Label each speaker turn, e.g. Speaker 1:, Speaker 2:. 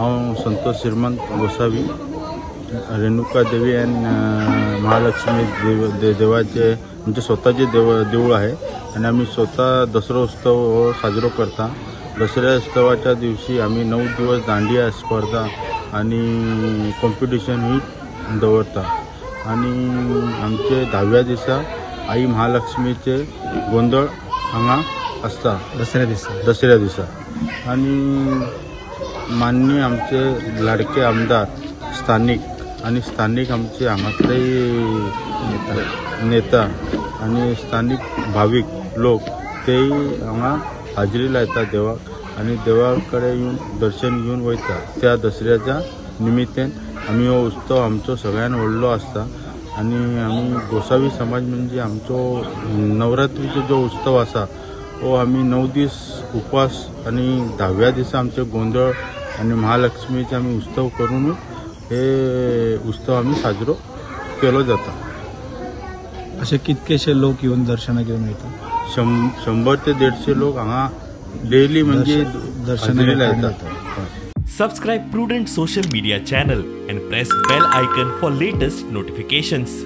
Speaker 1: हांव संतोष श्रीमंत गोसावी, रेणुका देवी आनी महालक्ष्मी देव देवाचे आमचे स्वताचे देवूळ आहे आणि आम्ही स्वतः दसरो उत्सव हो साजरो करता. दसऱ्या उत्सवाच्या दिवशी आम्ही 9 दिवस दांडिया स्पर्धा आणि कॉम्पिटिशन ही दवरता आणि आमचे 10व्या दिसा आई महालक्ष्मीचे गोंधळ हांगा आसता दसऱ्या दिसा. आणि माननीय आमचे लाडके आमदार स्थानिक आणि स्थानिक आमचे हांगातले नेता आणि स्थानिक भावीक लोक तेय हांगा हाजरी लायता देवाक आणि देवा कडेन येवन दर्शन घेवन वयता. त्या दसऱ्याच्या निमित्तान आमी हो उत्सव आमचो सगळ्यान व्हडलो आसता आणि आमी गोसावी समाज म्हणजे आमचो नवरात्रीचो जो उत्सव आसा हो आमी 9 दीस उपवास आणि 10व्या दिसा आमचे गोंधळ आणि महालक्ष्मीचे आमी उत्सव करून हे उत्सव आमी साजरो केलो जाता.
Speaker 2: असे कितकेशे लोक येवन दर्शनाक घेवन वयता?
Speaker 1: 100 ते 150 लोक हांगा डेली म्हणजे दर्शनाक लायतात.
Speaker 3: Subscribe Prudent social media channel and press bell icon for latest notifications.